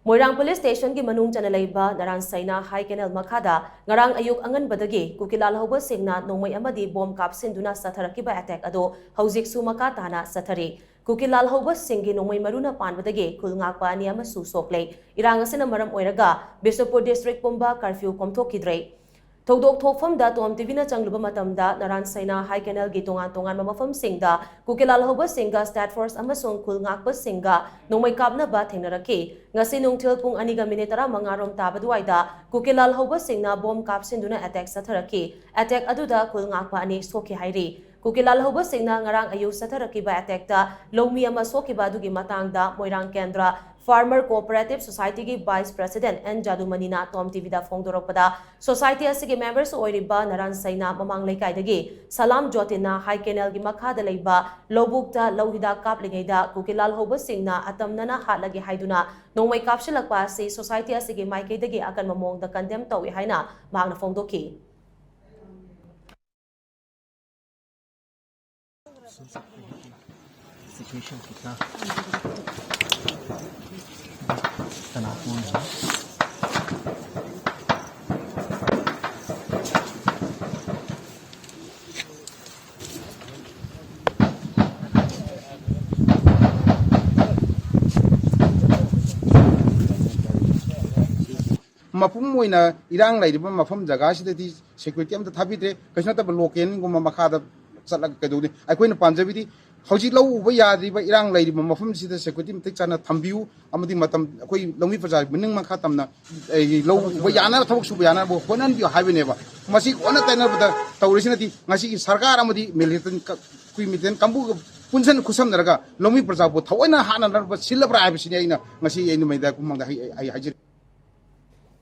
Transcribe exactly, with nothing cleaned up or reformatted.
ꯃꯣꯏꯔꯥꯡ police ꯁ꯭ꯇꯦꯁꯟꯒꯤ ꯃꯅꯨꯡ ꯆꯟꯅ ꯂꯩꯕ ꯅꯔꯥꯟ ꯁꯩꯅꯥ ꯍꯥꯏ canal ꯃꯈꯥꯗ ꯉꯔꯥꯡ ꯑꯌꯨꯛ ꯑꯉꯟꯕꯗꯒꯤ ꯀꯨꯀꯤ ꯂꯥꯜꯍꯧꯕꯁꯤꯡꯅ ꯅꯣꯡꯃꯩ ꯑꯃꯗꯤ ꯕꯣꯝ ꯀꯥꯞꯁꯤꯟꯗꯨꯅ ꯆꯠꯊꯔꯛꯈꯤꯕ ꯑꯦꯇꯦꯛ ꯑꯗꯨ ꯍꯧꯖꯤꯛꯁꯨ ꯃꯈꯥ ꯇꯥꯅ ꯆꯠꯊꯔꯤ꯫ ꯀꯨꯀꯤ ꯂꯥꯜꯍꯧꯕꯁꯤꯡꯒꯤ ꯅꯣꯡꯃꯩ ꯃꯔꯨꯅ ꯄꯥꯟꯕꯗꯒꯤ ꯈꯨꯜ ꯉꯥꯛꯄ ꯑꯅꯤ ꯑꯃꯁꯨ ꯁꯣꯛꯂꯦ꯫ ꯏꯔꯥꯡ ꯑꯁꯤꯅ ꯃꯔꯝ ꯑꯣꯏꯔꯒ ꯕꯤꯁꯅꯨꯄꯨꯔ ꯗꯤꯁꯇ꯭ꯔꯤꯛ ꯄꯨꯝꯕ ꯀꯔꯐ꯭ꯌꯨ ꯀꯣꯝꯊꯣꯛꯈꯤꯗ꯭ꯔꯦ꯫ ꯊꯧꯗꯣꯛ ꯊꯣꯛꯐꯝꯗ ꯇꯣꯝ ꯇꯤꯚꯤꯅ ꯆꯪꯂꯨꯕ ꯃꯇꯝꯗ ꯅꯔꯥꯟ ꯁꯩꯅꯥ ꯍꯥꯏ ꯀꯦꯅꯦꯜꯒꯤ ꯇꯣꯉꯥꯟ ꯇꯣꯉꯥꯟꯕ ꯃꯐꯝꯁꯤꯡꯗ ꯀꯨꯀꯤ ꯂꯥꯜꯍꯧꯕꯁꯤꯡꯒ ꯁ꯭ꯇꯦꯠ ꯐꯣꯔꯁ ꯑꯃꯁꯨꯡ ꯈꯨꯜ ꯉꯥꯛꯄꯁꯤꯡꯒ ꯅꯣꯡꯃꯩ ꯀꯥꯞꯅꯕ ꯊꯦꯡꯅꯔꯛꯈꯤ꯫ ꯉꯁꯤ ꯅꯨꯡꯊꯤꯜ ꯄꯨꯡ ꯑꯅꯤꯒ ꯃꯤꯅꯤꯠ ꯇꯔꯥꯃꯉꯥ ꯔꯣꯝ ꯇꯥꯕ ꯑꯗꯨꯋꯥꯏꯗ ꯀꯨꯀꯤ ꯂꯥꯜꯍꯧꯕꯁꯤꯡꯅ ꯕꯣꯝ ꯀꯥꯞꯁꯤꯟꯗꯨꯅ ꯑꯦꯇꯦꯛ ꯆꯠꯊꯔꯛꯈꯤ꯫ ꯑꯦꯇꯦꯛ ꯑꯗꯨꯗ ꯈꯨꯜ ꯉꯥꯛꯄ ꯑꯅꯤ ꯁꯣꯛꯈꯤ ꯍꯥꯏꯔꯤ꯫ ꯀꯨꯀꯤ ꯂꯥꯜꯍꯧꯕꯁꯤꯡꯅ ꯉꯔꯥꯡ ꯑꯌꯨꯛ ꯆꯠꯊꯔꯛꯈꯤꯕ ꯑꯦꯇꯦꯛꯇ ꯂꯧꯃꯤ ꯑꯃ ꯁꯣꯛꯈꯤꯕ ꯑꯗꯨꯒꯤ ꯃꯇꯥꯡꯗ ꯃꯣꯏꯔꯥꯡ ꯀꯦꯟꯗ꯭ꯔ ꯐꯥꯔꯃꯔ ꯀꯣꯑꯣꯄꯔꯦꯇꯤꯚ ꯁꯣꯁꯥꯏꯇꯤꯒꯤ ꯚꯥꯏꯁ ꯄ꯭ꯔꯦꯁꯤꯗꯦꯟꯠ ꯑꯦꯟ ꯖꯥꯗꯨꯃꯅꯤꯅ ꯇꯣꯝ ꯇꯤꯚꯤꯗ ꯐꯣꯡꯗꯣꯔꯛꯄꯗ, ꯁꯣꯁꯥꯏꯇꯤ ꯑꯁꯤꯒꯤ ꯃꯦꯝꯕꯔꯁꯨ ꯑꯣꯏꯔꯤꯕ ꯅꯔꯥꯟ ꯁꯩꯅꯥ ꯃꯃꯥꯡ ꯂꯩꯀꯥꯏꯗꯒꯤ ꯁꯂꯥꯝ ꯖꯣꯇꯤꯟꯅ ꯍꯥꯏ ꯀꯦꯅꯦꯜꯒꯤ ꯃꯈꯥꯗ ꯂꯩꯕ ꯂꯧꯕꯨꯛꯇ ꯂꯧ ꯍꯤꯗꯥꯛ ꯀꯥꯞꯂꯤꯉꯩꯗ ꯀꯨꯀꯤ ꯂꯥꯜꯍꯧꯕꯁꯤꯡꯅ ꯑꯇꯝꯅꯅ ꯍꯥꯠꯂꯒꯦ ꯍꯥꯏꯗꯨꯅ ꯅꯣꯡꯃꯩ ꯀꯥꯞꯁꯤꯜꯂꯛꯄ ꯑꯁꯤ ꯁꯣꯁꯥꯏꯇꯤ ꯑꯁꯤꯒꯤ ꯃꯥꯏꯀꯩꯗꯒꯤ ꯑꯀꯟꯕ ꯃꯑꯣꯡꯗ ꯀꯟꯗꯦꯝ ꯇꯧꯏ ꯍꯥꯏꯅ ꯃꯍꯥꯛꯅ ꯐꯣꯡꯗꯣꯛꯈꯤ꯫ सिचुएशन कितना तनावपूर्ण है। ꯃꯄꯨꯝ ꯑꯣꯏꯅ ꯏꯔꯥꯡ ꯂꯩꯔꯤꯕ ꯃꯐꯝ ꯖꯒꯥꯁꯤꯗꯗꯤ ꯁꯦꯀ꯭ꯌꯨꯔꯤꯇꯤ ꯑꯝꯇ ꯊꯥꯕꯤꯗ꯭ꯔꯦ꯫ ꯀꯩꯁꯨ ꯅꯠꯇꯕ ꯂꯣꯀꯦꯜꯒꯨꯝꯕ ꯃꯈꯥꯗ ꯆꯠꯂꯒ ꯀꯩꯗꯧꯅꯤ? ꯑꯩꯈꯣꯏꯅ ꯄꯥꯝꯖꯕꯗꯤ ꯍꯧꯖꯤꯛ ꯂꯧ ꯎꯕ ꯌꯥꯗ꯭ꯔꯤꯕ ꯏꯔꯥꯡ ꯂꯩꯔꯤꯕ ꯃꯐꯝꯁꯤꯗ ꯁꯦꯀ꯭ꯌꯨꯔꯤꯇꯤ ꯃꯇꯤꯛ ꯆꯥꯅ ꯊꯝꯕꯤꯌꯨ ꯑꯃꯗꯤ ꯃꯇꯝ ꯑꯩꯈꯣꯏ ꯂꯧꯃꯤ ꯄ꯭ꯔꯖꯥ ꯃꯅꯤꯡ ꯃꯈꯥ ꯇꯝꯅ ꯑꯩ ꯂꯧ ꯎꯕ ꯌꯥꯅꯕ, ꯊꯕꯛ ꯁꯨꯕ ꯌꯥꯅꯕ ꯍꯣꯠꯅꯍꯟꯕꯤꯌꯨ ꯍꯥꯏꯕꯅꯦꯕ꯫ ꯃꯁꯤ ꯑꯣꯟꯅ ꯇꯩꯅꯕꯗ ꯇꯧꯔꯤꯁꯤꯅꯗꯤ ꯉꯁꯤꯒꯤ ꯁꯔꯀꯥꯔ ꯑꯃꯗꯤ ꯃꯤꯂꯤꯇꯦꯟ ꯀ-, ꯑꯩꯈꯣꯏ ꯃꯤꯂꯤꯇꯦꯟ ꯀꯥꯡꯕꯨꯒ ꯄꯨꯟꯁꯤꯟ ꯈꯨꯠꯁꯝꯅꯔꯒ ꯂꯧꯃꯤ ꯄ꯭ꯔꯖꯥꯕꯨ ꯊꯑꯣꯏꯅ ꯍꯥꯠꯅꯅꯕ ꯁꯤꯜꯂꯕ꯭ꯔꯥ ꯍꯥꯏꯕꯁꯤꯅꯤ ꯑꯩꯅ ꯉꯁꯤ ꯑꯩꯅ ꯃꯦꯗꯤꯌꯥ ꯃꯃꯥꯡꯗ ꯍꯥꯏ-, ꯑꯩ ꯍꯥꯏꯖꯔꯤ꯫